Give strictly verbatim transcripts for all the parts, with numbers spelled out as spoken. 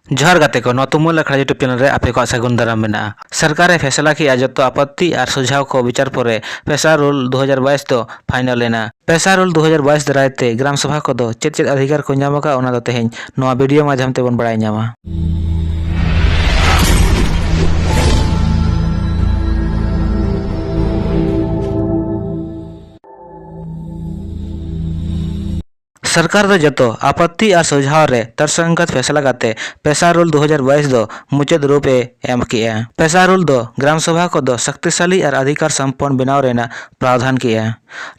ᱡᱚᱦᱟᱨ ᱜᱟᱛᱮ ᱠᱚ, ᱱᱚᱣᱟ ᱛᱩᱢᱟᱹᱞ ᱟᱠᱷᱲᱟ YouTube channel ᱨᱮ ᱟᱯᱮ ᱠᱚᱣᱟᱜ ᱥᱟᱹᱜᱩᱱ ᱫᱟᱨᱟᱢ ᱢᱮᱱᱟᱜᱼᱟ᱾ ᱥᱚᱨᱠᱟᱨ ᱮ ᱯᱷᱮᱥᱞᱟ ᱠᱮᱫᱼᱟ ᱡᱚᱛᱚ ᱟᱯᱚᱛᱛᱤ ᱟᱨ ᱥᱩᱡᱷᱟᱣ ᱠᱚ ᱵᱤᱪᱟᱹᱨ ᱯᱚᱨᱮ ᱯᱮᱥᱟ ᱨᱩᱞ ᱫᱩ ᱦᱟᱡᱟᱨ ᱵᱟᱭᱤᱥ ᱫᱚ ᱯᱷᱟᱭᱱᱟᱞ ᱮᱱᱟ᱾ ᱯᱮᱥᱟ ᱨᱩᱞ ᱫᱩ ᱦᱟᱡᱟᱨ ᱵᱟᱭᱤᱥ ᱫᱟᱨᱟᱭ ᱛᱮ ᱜᱨᱟᱢ ᱥᱚᱵᱷᱟ ᱠᱚᱫᱚ ᱪᱮᱫ ᱪᱮᱫ ᱚᱫᱷᱤᱠᱟᱨ ᱠᱚ ᱧᱟᱢ ᱟᱠᱟᱫ, ᱚᱱᱟ ᱫᱚ ᱛᱮᱦᱮᱧ ᱱᱚᱣᱟ ᱵᱷᱤᱰᱤᱭᱳ ᱢᱟᱫᱽᱫᱷᱚᱢ ᱛᱮᱵᱚᱱ ᱵᱟᱲᱟᱭ ᱧᱟᱢᱟ᱾ ᱥᱚᱨᱠᱟᱨ ᱫᱚ ᱡᱚᱛᱚ ᱟᱯᱚᱛᱛᱤ ᱟᱨ ᱥᱩᱡᱷᱟᱣ ᱨᱮ ᱛᱚᱨᱠᱚᱥᱚᱝᱜᱚᱛ ᱯᱷᱮᱥᱞᱟ ᱠᱟᱛᱮ ᱯᱮᱥᱟ ᱨᱩᱞ ᱫᱩ ᱦᱟᱡᱟᱨ ᱵᱟᱭᱤᱥ ᱫᱚ ᱢᱩᱪᱟᱹᱫ ᱨᱩᱯ ᱮ ᱮᱢ ᱠᱮᱜᱼᱟ᱾ ᱯᱮᱥᱟ ᱨᱩᱞ ᱫᱚ ᱜᱨᱟᱢ ᱥᱚᱵᱷᱟ ᱠᱚᱫᱚ ᱥᱚᱠᱛᱤᱥᱟᱞᱤ ᱟᱨ ᱚᱫᱷᱤᱠᱟᱨ ᱥᱚᱢᱯᱚᱱ ᱵᱮᱱᱟᱣ ᱨᱮᱱᱟᱜ ᱯᱨᱟᱣᱫᱷᱟᱱ ᱠᱮᱜᱼᱟ᱾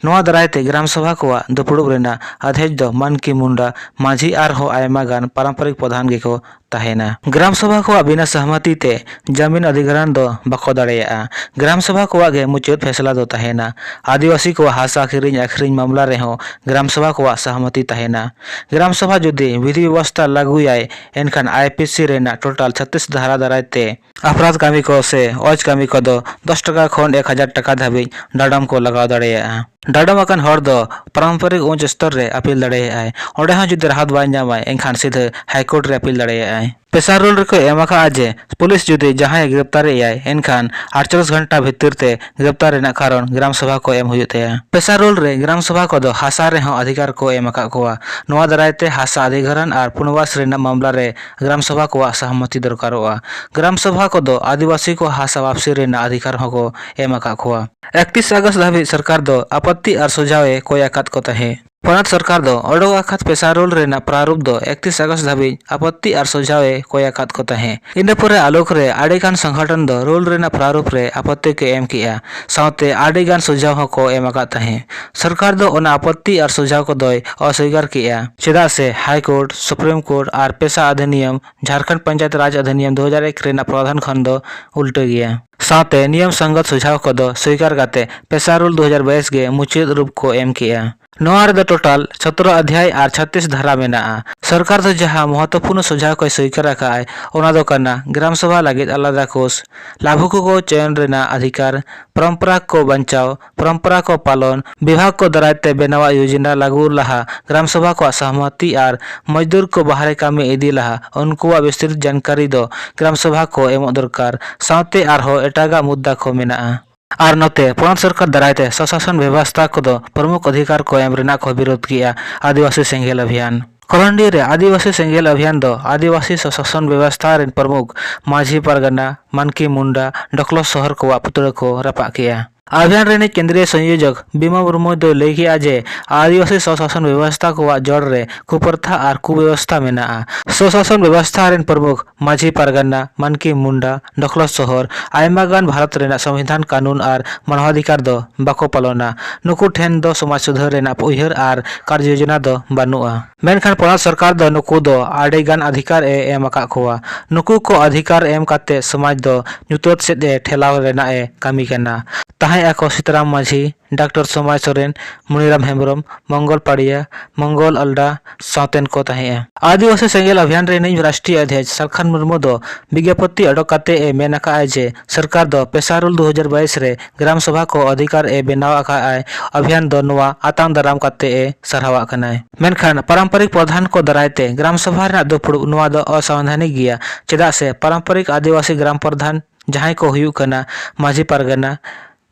ᱱᱚᱣᱟ ᱫᱟᱨᱟᱭ ᱛᱮ ᱜᱨᱟᱢ ᱥᱚᱵᱷᱟ ᱠᱚᱣᱟᱜ ᱫᱩᱯᱲᱩᱵ ᱨᱮᱱᱟᱜ ᱟᱫᱷᱮᱡ ᱫᱚ ᱢᱟᱱᱠᱤ ᱢᱩᱱᱰᱟ, ᱢᱟᱹᱡᱷᱤ ᱟᱨᱦᱚᱸ ᱟᱭᱢᱟ ᱜᱟᱱ ᱯᱟᱨᱟᱢᱯᱚᱨᱤᱠ ᱯᱨᱚᱫᱷᱟᱱ ᱜᱮᱠᱚ ᱛᱟᱦᱮᱱᱟ᱾ ᱜᱨᱟᱢ ᱥᱚᱵᱷᱟ ᱠᱚᱣᱟᱜ ᱵᱤᱱᱟᱹ ᱥᱚᱦᱢᱚᱛᱤ ᱛᱮ ᱡᱟᱢᱤᱱ ᱚᱫᱷᱤᱜᱨᱚᱦᱚᱱ ᱫᱚ ᱵᱟᱠᱚ ᱫᱟᱲᱮᱭᱟᱜᱼᱟ᱾ ᱜᱨᱟᱢ ᱥᱚᱵᱷᱟ ᱠᱚᱣᱟᱜ ᱜᱮ ᱢᱩᱪᱟᱹᱫ ᱯᱷᱮᱥᱞᱟ ᱫᱚ ᱛᱟᱦᱮᱱᱟ᱾ ᱟᱹᱫᱤᱵᱟᱹᱥᱤ ᱠᱚᱣᱟᱜ ᱦᱟᱥᱟ ᱠᱤᱨᱤᱧ ᱟᱹᱠᱷᱨᱤᱧ ᱢᱟᱢᱞᱟ ᱨᱮᱦᱚᱸ ᱜᱨᱟᱢ ᱥᱚᱵᱷᱟ ᱠᱚᱣᱟᱜ ᱥᱚᱦᱢᱚᱛᱤ ᱛᱟᱦᱮᱱᱟ᱾ ᱜᱨᱟᱢ ᱥᱚᱵᱷᱟ ᱡᱩᱫᱤ ᱵᱤᱫᱷᱤ ᱵᱮᱵᱚᱥᱛᱷᱟ ᱞᱟᱹᱜᱩᱭᱟᱭ, ᱮᱱᱠᱷᱟᱱ ᱟᱭ ᱯᱤ ᱥᱤ ᱨᱮᱱᱟᱜ ᱴᱳᱴᱟᱞ ᱪᱷᱟᱛᱤᱥ ᱫᱷᱟᱨᱟ ᱫᱟᱨᱟᱭ ᱛᱮ ᱚᱯᱨᱟᱫᱷ ᱠᱟᱹᱢᱤ ᱠᱚ ᱥᱮ ᱚᱡᱽ ᱠᱟᱹᱢᱤ ᱠᱚᱫᱚ ᱫᱚᱥ ᱴᱟᱠᱟ ᱠᱷᱚᱱ ᱮᱠ ᱦᱟᱡᱟᱨ ᱴᱟᱠᱟ ᱫᱷᱟᱹᱵᱤᱡ ᱰᱟᱸᱰᱚᱢ ᱠᱚ ᱞᱟᱜᱟᱣ ᱫᱟᱲᱮᱭᱟᱜᱼᱟ᱾ ᱰᱟᱸᱰᱚᱢ ᱟᱠᱟᱱ ᱦᱚᱲ ᱫᱚ ᱯᱟᱨᱟᱢᱯᱚᱨᱤᱠ ᱩᱪ ᱥᱛᱚᱨ ᱨᱮ ᱟᱯᱤᱞ ᱫᱟᱲᱮᱭᱟᱜᱼᱟᱭ᱾ ᱚᱸᱰᱮ ᱦᱚᱸ ᱡᱩᱫᱤ ᱨᱟᱦᱟᱛ ᱵᱟᱭ ᱧᱟᱢᱟᱭ, ᱮᱱᱠᱷᱟᱱ ᱥᱤᱫᱷᱟᱹ ᱦᱟᱭ ᱠᱳᱨᱴ ᱨᱮ ᱟᱯᱤᱞ ᱫᱟᱲᱮᱭᱟᱜᱼᱟᱭ᱾ ᱯᱮᱥᱟ ᱨᱩᱞ ᱨᱮᱠᱚ ᱮᱢ ᱟᱠᱟᱫᱼᱟ ᱡᱮ ᱯᱩᱞᱤᱥ ᱡᱩᱫᱤ ᱡᱟᱦᱟᱸᱭᱮ ᱜᱨᱮᱯᱛᱟᱨᱮᱜᱼᱟᱭ, ᱮᱱᱠᱷᱟᱱ ᱟᱴᱪᱚᱞᱞᱤᱥ ᱜᱷᱚᱱᱴᱟ ᱵᱷᱤᱛᱤᱨ ᱛᱮ ᱜᱨᱮᱯᱛᱟᱨ ᱨᱮᱱᱟᱜ ᱠᱟᱨᱚᱱ ᱜᱨᱟᱢ ᱥᱚᱵᱷᱟ ᱠᱚ ᱮᱢ ᱦᱩᱭᱩᱜ ᱛᱟᱭᱟ᱾ ᱯᱮᱥᱟ ᱨᱩᱞ ᱨᱮ ᱜᱨᱟᱢ ᱥᱚᱵᱷᱟ ᱠᱚᱫᱚ ᱦᱟᱥᱟ ᱨᱮᱦᱚᱸ ᱚᱫᱷᱤᱠᱟᱨ ᱠᱚ ᱮᱢ ᱟᱠᱟᱫ ᱠᱚᱣᱟ᱾ ᱱᱚᱣᱟ ᱫᱟᱨᱟᱭ ᱛᱮ ᱦᱟᱥᱟ ᱚᱫᱷᱤᱜᱨᱚᱦᱚᱱ ᱟᱨ ᱯᱩᱱᱚᱨᱵᱟᱥ ᱨᱮᱱᱟᱜ ᱢᱟᱢᱞᱟ ᱨᱮ ᱜᱨᱟᱢ ᱥᱚᱵᱷᱟ ᱠᱚᱣᱟᱜ ᱥᱚᱦᱢᱚᱛᱤ ᱫᱚᱨᱠᱟᱨᱚᱜᱼᱟ᱾ ᱜᱨᱟᱢ ᱥᱚᱵᱷᱟ ᱠᱚᱫᱚ ᱟᱹᱫᱤᱵᱟᱹᱥᱤ ᱠᱚ ᱦᱟᱥᱟ ᱣᱟᱯᱥᱤ ᱨᱮᱱᱟᱜ ᱚᱫᱷᱤᱠᱟᱨ ᱦᱚᱸᱠᱚ ᱮᱢ ᱟᱠᱟᱫ ᱠᱚᱣᱟ᱾ ᱮᱠᱛᱤᱥ ᱟᱜᱚᱥᱴ ᱫᱷᱟᱹᱵᱤᱡ ᱥᱚᱨᱠᱟᱨ ᱫᱚ ᱟᱯᱚᱛᱛᱤ ᱟᱨ ᱥᱩᱡᱷᱟᱣ ᱮ ᱠᱚᱭ ᱟᱠᱟᱫ ᱠᱚ ᱛᱟᱦᱮᱸᱫ᱾ ᱯᱚᱱᱚᱛ ᱥᱚᱨᱠᱟᱨ ᱫᱚ ᱚᱰᱚᱠ ᱟᱠᱟᱫ ᱯᱮᱥᱟ ᱨᱩᱞ ᱨᱮᱱᱟᱜ ᱯᱨᱟᱨᱩᱯ ᱫᱚ ᱮᱠᱛᱤᱥ ᱟᱜᱚᱥᱴ ᱫᱷᱟᱹᱵᱤᱡ ᱟᱯᱚᱛᱛᱤ ᱟᱨ ᱥᱩᱡᱷᱟᱣ ᱮ ᱠᱚᱭ ᱟᱠᱟᱫ ᱠᱚ ᱛᱟᱦᱮᱸᱫ᱾ ᱤᱱᱟᱹ ᱯᱚᱨᱮ ᱟᱞᱳᱠ ᱨᱮ ᱟᱹᱰᱤᱜᱟᱱ ᱥᱚᱝᱜᱚᱴᱷᱚᱱ ᱫᱚ ᱨᱩᱞ ᱨᱮᱱᱟᱜ ᱯᱨᱟᱨᱩᱯ ᱨᱮ ᱟᱯᱚᱛᱛᱤ ᱠᱚ ᱮᱢ ᱠᱮᱜᱼᱟ, ᱥᱟᱶᱛᱮ ᱟᱹᱰᱤᱜᱟᱱ ᱥᱩᱡᱷᱟᱣ ᱦᱚᱸᱠᱚ ᱮᱢ ᱟᱠᱟᱫ ᱛᱟᱦᱮᱸᱫ᱾ ᱥᱚᱨᱠᱟᱨ ᱫᱚ ᱚᱱᱟ ᱟᱯᱚᱛᱛᱤ ᱟᱨ ᱥᱩᱡᱷᱟᱣ ᱠᱚᱫᱚᱭ ᱚᱥᱣᱤᱠᱟᱨ ᱠᱮᱜᱼᱟ, ᱪᱮᱫᱟᱜ ᱥᱮ ᱦᱟᱭ ᱠᱳᱨᱴ, ᱥᱩᱯᱨᱤᱢ ᱠᱳᱨᱴ ᱟᱨ ᱯᱮᱥᱟ ᱚᱫᱷᱤᱱᱤᱭᱚᱢ, ᱡᱷᱟᱨᱠᱷᱚᱸᱰ ᱯᱚᱧᱪᱟᱭᱮᱛ ᱨᱟᱡᱽ ᱚᱫᱷᱤᱱᱤᱭᱚᱢ ᱫᱩ ᱦᱟᱡᱟᱨ ᱮᱠ ᱨᱮᱱᱟᱜ ᱯᱨᱚᱫᱷᱟᱱ ᱠᱷᱚᱱ ᱫᱚ ᱩᱞᱴᱟᱹ ᱜᱮᱭᱟ᱾ ᱥᱟᱶᱛᱮ ᱱᱤᱭᱚᱢ ᱥᱚᱝᱜᱚᱛ ᱥᱩᱡᱷᱟᱣ ᱠᱚᱫᱚ ᱥᱣᱤᱠᱟᱨ ᱠᱟᱛᱮ ᱯᱮᱥᱟ ᱨᱩᱞ ᱫᱩ ᱦᱟᱡᱟᱨ ᱵᱟᱭᱤᱥ ᱜᱮ ᱢᱩᱪᱟᱹᱫ ᱨᱩᱯ ᱠᱚ ᱮᱢ ᱠᱮᱜᱼᱟ᱾ ᱱᱚᱣᱟ ᱨᱮᱫᱚ ᱴᱳᱴᱟᱞ ᱥᱚᱛᱨᱚ ᱚᱫᱷᱭᱟᱭ ᱟᱨ ᱪᱷᱟᱛᱤᱥ ᱫᱷᱟᱨᱟ ᱢᱮᱱᱟᱜᱼᱟ᱾ ᱥᱚᱨᱠᱟᱨ ᱫᱚ ᱡᱟᱦᱟᱸ ᱢᱚᱦᱚᱛᱚᱯᱩᱨᱱᱚ ᱥᱩᱡᱷᱟᱣ ᱠᱚᱭ ᱥᱚᱭᱠᱟᱨ ᱟᱠᱟᱫᱼᱟᱭ, ᱚᱱᱟ ᱫᱚ ᱠᱟᱱᱟ ᱜᱨᱟᱢ ᱥᱚᱵᱷᱟ ᱞᱟᱹᱜᱤᱫ ᱟᱞᱟᱫᱟ ᱠᱳᱥ, ᱞᱟᱵᱷᱩᱠ ᱠᱚ ᱪᱚᱭᱚᱱ ᱨᱮᱱᱟᱜ ᱚᱫᱷᱤᱠᱟᱨ, ᱯᱚᱨᱚᱢᱯᱚᱨᱟ ᱠᱚ ᱵᱟᱧᱪᱟᱣ, ᱯᱚᱨᱚᱢᱯᱚᱨᱟ ᱠᱚ ᱯᱟᱞᱚᱱ, ᱵᱤᱵᱷᱟᱜᱽ ᱠᱚ ᱫᱟᱨᱟᱭ ᱛᱮ ᱵᱮᱱᱟᱣᱟᱜ ᱭᱳᱡᱚᱱᱟ ᱞᱟᱹᱜᱩ ᱞᱟᱦᱟ ᱜᱨᱟᱢ ᱥᱚᱵᱷᱟ ᱠᱚᱣᱟᱜ ᱥᱚᱦᱢᱚᱛᱤ ᱟᱨ ᱢᱚᱡᱫᱩᱨ ᱠᱚ ᱵᱟᱦᱨᱮ ᱠᱟᱹᱢᱤ ᱤᱫᱤ ᱞᱟᱦᱟ ᱩᱱᱠᱩᱣᱟᱜ ᱵᱤᱥᱛᱨᱤᱛ ᱡᱟᱱᱠᱟᱨᱤ ᱫᱚ ᱜᱨᱟᱢ ᱥᱚᱵᱷᱟ ᱠᱚ ᱮᱢᱚᱜ ᱫᱚᱨᱠᱟᱨ᱾ ᱥᱟᱶᱛᱮ ᱟᱨᱦᱚᱸ ᱮᱴᱟᱜᱟᱜ ᱢᱩᱫᱽᱫᱟ ᱠᱚ ᱢᱮᱱᱟᱜᱼᱟ᱾ ᱟᱨ ᱱᱚᱛᱮ ᱯᱚᱱᱚᱛ ᱥᱚᱨᱠᱟᱨ ᱫᱟᱨᱟᱭ ᱛᱮ ᱥᱚᱥᱟᱥᱚᱱ ᱵᱮᱵᱚᱥᱛᱷᱟ ᱠᱚᱫᱚ ᱯᱨᱚᱢᱩᱠᱷ ᱚᱫᱷᱤᱠᱟᱨ ᱠᱚ ᱮᱢ ᱨᱮᱱᱟᱜ ᱠᱚ ᱵᱤᱨᱳᱫᱷ ᱠᱮᱜᱼᱟ ᱟᱹᱫᱤᱵᱟᱹᱥᱤ ᱥᱮᱸᱜᱮᱞ ᱚᱵᱷᱤᱭᱟᱱ᱾ ᱠᱚᱨᱚᱱᱰᱤ ᱨᱮ ᱟᱹᱫᱤᱵᱟᱹᱥᱤ ᱥᱮᱸᱜᱮᱞ ᱚᱵᱷᱤᱭᱟᱱ ᱫᱚ ᱟᱹᱫᱤᱵᱟᱹᱥᱤ ᱥᱚᱥᱟᱥᱚᱱ ᱵᱮᱵᱚᱥᱛᱷᱟ ᱨᱮᱱ ᱯᱨᱚᱢᱩᱠᱷ ᱢᱟᱹᱡᱷᱤ ᱯᱟᱨᱜᱟᱱᱟ, ᱢᱟᱱᱠᱤ ᱢᱩᱱᱰᱟ, ᱰᱚᱠᱞᱚᱥ ᱥᱚᱦᱚᱨ ᱠᱚᱣᱟᱜ ᱯᱩᱛᱲᱟᱹ ᱠᱚ ᱨᱟᱯᱟᱜ ᱠᱮᱜᱼᱟ᱾ ᱚᱵᱷᱤᱭᱟᱱ ᱨᱤᱱᱤᱡ ᱠᱮᱱᱫᱨᱤᱭᱚ ᱥᱚᱝᱭᱳᱡᱚᱠ ᱵᱤᱢᱟ ᱢᱩᱨᱢᱩ ᱫᱚᱭ ᱞᱟᱹᱭ ᱠᱮᱜᱼᱟ ᱡᱮ ᱟᱹᱫᱤᱵᱟᱹᱥᱤ ᱥᱚᱥᱟᱥᱚᱱ ᱵᱮᱵᱚᱥᱛᱷᱟ ᱠᱚᱣᱟᱜ ᱡᱚᱲ ᱨᱮ ᱠᱩᱯᱨᱚᱛᱷᱟ ᱟᱨ ᱠᱩᱵᱮᱵᱚᱥᱛᱷᱟ ᱢᱮᱱᱟᱜᱼᱟ᱾ ᱥᱚᱥᱟᱥᱚᱱ ᱵᱮᱵᱚᱥᱛᱷᱟ ᱨᱮᱱ ᱯᱨᱚᱢᱩᱠᱷ ᱢᱟᱹᱡᱷᱤ ᱯᱟᱨᱜᱟᱱᱟ, ᱢᱟᱱᱠᱤ ᱢᱩᱱᱰᱟ, ᱰᱚᱠᱞᱚᱥ ᱥᱚᱦᱚᱨ, ᱟᱭᱢᱟ ᱜᱟᱱ ᱵᱷᱟᱨᱚᱛ ᱨᱮᱱᱟᱜ ᱥᱚᱝᱵᱤᱫᱷᱟᱱ ᱠᱟᱹᱱᱩᱱ ᱟᱨ ᱢᱟᱱᱣᱟᱫᱷᱤᱠᱟᱨ ᱫᱚ ᱵᱟᱠᱚ ᱯᱟᱞᱚᱱᱟ᱾ ᱱᱩᱠᱩ ᱴᱷᱮᱱ ᱫᱚ ᱥᱚᱢᱟᱡᱽ ᱥᱩᱫᱷᱟᱹᱨ ᱨᱮᱱᱟᱜ ᱩᱭᱦᱟᱹᱨ ᱟᱨ ᱠᱟᱨᱡᱚ ᱡᱳᱡᱚᱱᱟ ᱫᱚ ᱵᱟᱹᱱᱩᱜᱼᱟ᱾ ᱢᱮᱱᱠᱷᱟᱱ ᱯᱚᱱᱚᱛ ᱥᱚᱨᱠᱟᱨ ᱫᱚ ᱱᱩᱠᱩ ᱫᱚ ᱟᱹᱰᱤ ᱜᱟᱱ ᱚᱫᱷᱤᱠᱟᱨ ᱮ ᱮᱢ ᱟᱠᱟᱫ ᱠᱚᱣᱟ᱾ ᱱᱩᱠᱩ ᱠᱚ ᱚᱫᱷᱤᱠᱟᱨ ᱮᱢ ᱠᱟᱛᱮ ᱥᱚᱢᱟᱡᱽ ᱫᱚ ᱧᱩᱛᱟᱹᱛ ᱥᱮᱫ ᱮ ᱴᱷᱮᱞᱟᱣ ᱨᱮᱱᱟᱜ ᱮ ᱠᱟᱹᱢᱤ ᱠᱟᱱᱟ᱾ ᱛᱟᱦᱮᱸ ᱟᱠᱚ ᱥᱤᱛᱟᱨᱟᱢ ᱢᱟᱹᱡᱷᱤ, ᱰᱟᱠᱛᱟᱨ ᱥᱚᱢᱟᱭ ᱥᱚᱨᱮᱱ, ᱢᱩᱱᱤᱨᱟᱢ ᱦᱮᱢᱵᱨᱚᱢ, ᱢᱚᱝᱜᱚᱞ ᱯᱟᱲᱤᱭᱟ, ᱢᱚᱝᱜᱚᱞ ᱟᱞᱰᱟ ᱥᱟᱶᱛᱮᱱ ᱠᱚ ᱛᱟᱦᱮᱸᱜᱼᱟ᱾ ᱟᱹᱫᱤᱵᱟᱹᱥᱤ ᱥᱮᱸᱜᱮᱞ ᱚᱵᱷᱤᱭᱟᱱ ᱨᱤᱱᱤᱡ ᱨᱟᱥᱴᱨᱤᱭᱚ ᱚᱫᱷᱭᱚᱠᱥ ᱥᱟᱞᱠᱷᱟᱱ ᱢᱩᱨᱢᱩ ᱫᱚ ᱵᱤᱜᱽᱜᱟᱯᱚᱛᱤ ᱚᱰᱚᱠ ᱠᱟᱛᱮ ᱮ ᱢᱮᱱ ᱟᱠᱟᱫᱼᱟᱭ ᱡᱮ ᱥᱚᱨᱠᱟᱨ ᱫᱚ ᱯᱮᱥᱟᱨᱩᱞ ᱫᱩ ᱦᱟᱡᱟᱨ ᱵᱟᱭᱤᱥ ᱨᱮ ᱜᱨᱟᱢ ᱥᱚᱵᱷᱟ ᱠᱚ ᱚᱫᱷᱤᱠᱟᱨ ᱮ ᱵᱮᱱᱟᱣ ᱟᱠᱟᱫᱼᱟᱭ᱾ ᱚᱵᱷᱤᱭᱟᱱ ᱫᱚ ᱱᱚᱣᱟ ᱟᱛᱟᱝ ᱫᱟᱨᱟᱢ ᱠᱟᱛᱮ ᱮ ᱥᱟᱨᱦᱟᱣᱟᱜ ᱠᱟᱱᱟᱭ᱾ ᱢᱮᱱᱠᱷᱟᱱ ᱯᱟᱨᱟᱢᱯᱚᱨᱤᱠ ᱯᱨᱚᱫᱷᱟᱱ ᱠᱚ ᱫᱟᱨᱟᱭ ᱛᱮ ᱜᱨᱟᱢ ᱥᱚᱵᱷᱟ ᱨᱮᱱᱟᱜ ᱫᱩᱯᱲᱩᱵ ᱱᱚᱣᱟ ᱫᱚ ᱚᱥᱟᱝᱵᱤᱫᱷᱟᱱᱤᱠ ᱜᱮᱭᱟ, ᱪᱮᱫᱟᱜ ᱥᱮ ᱯᱟᱨᱟᱢᱯᱚᱨᱤᱠ ᱟᱹᱫᱤᱵᱟᱹᱥᱤ ᱜᱨᱟᱢ ᱯᱨᱚᱫᱷᱟᱱ ᱡᱟᱦᱟᱸᱭ ᱠᱚ ᱦᱩᱭᱩᱜ ᱠᱟᱱᱟ ᱢᱟᱹᱡᱷᱤ ᱯᱟᱨᱜᱟᱱᱟ,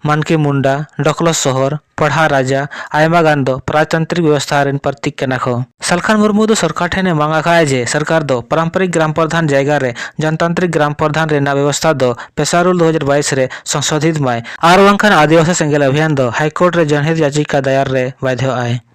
ᱢᱟᱱᱠᱤ ᱢᱩᱱᱰᱟ, ᱰᱚᱠᱞᱚᱥ ᱥᱚᱦᱚᱨ, ᱯᱟᱲᱦᱟ ᱨᱟᱡᱟ, ᱟᱭᱢᱟ ᱜᱟᱱ ᱫᱚ ᱯᱨᱟᱡᱽᱛᱟᱱᱛᱨᱤᱠ ᱵᱮᱵᱚᱥᱛᱷᱟ ᱨᱮᱱ ᱯᱨᱚᱛᱤᱠ ᱠᱟᱱᱟ ᱠᱚ᱾ ᱥᱟᱞᱠᱷᱟᱱ ᱢᱩᱨᱢᱩ ᱫᱚ ᱥᱚᱨᱠᱟᱨ ᱴᱷᱮᱱ ᱮ ᱢᱟᱝ ᱟᱠᱟᱫᱼᱟ ᱡᱮ ᱥᱚᱨᱠᱟᱨ ᱫᱚ ᱯᱟᱨᱟᱢᱯᱚᱨᱤᱠ ᱜᱨᱟᱢ ᱯᱨᱚᱫᱷᱟᱱ ᱡᱟᱭᱜᱟ ᱨᱮ ᱡᱚᱱᱛᱟᱱᱛᱨᱤᱠ ᱜᱨᱟᱢ ᱯᱨᱚᱫᱷᱟᱱ ᱨᱮᱱᱟᱜ ᱵᱮᱵᱚᱥᱛᱷᱟ ᱫᱚ ᱯᱮᱥᱟᱨᱩᱞ ᱫᱩ ᱦᱟᱡᱟᱨ ᱵᱟᱭᱤᱥ ᱨᱮ ᱥᱚᱝᱥᱳᱫᱷᱤᱛ ᱢᱟᱭ, ᱟᱨ ᱵᱟᱝᱠᱷᱟᱱ ᱟᱹᱫᱤᱵᱟᱹᱥᱤ ᱥᱮᱸᱜᱮᱞ ᱚᱵᱷᱤᱭᱟᱱ ᱫᱚ ᱦᱟᱭᱠᱳᱨᱴ ᱨᱮ ᱡᱚᱱᱦᱤᱛ ᱡᱟᱪᱤᱠᱟ ᱫᱟᱭᱟᱨ ᱨᱮ ᱵᱟᱫᱷᱭᱚᱜᱼᱟᱭ᱾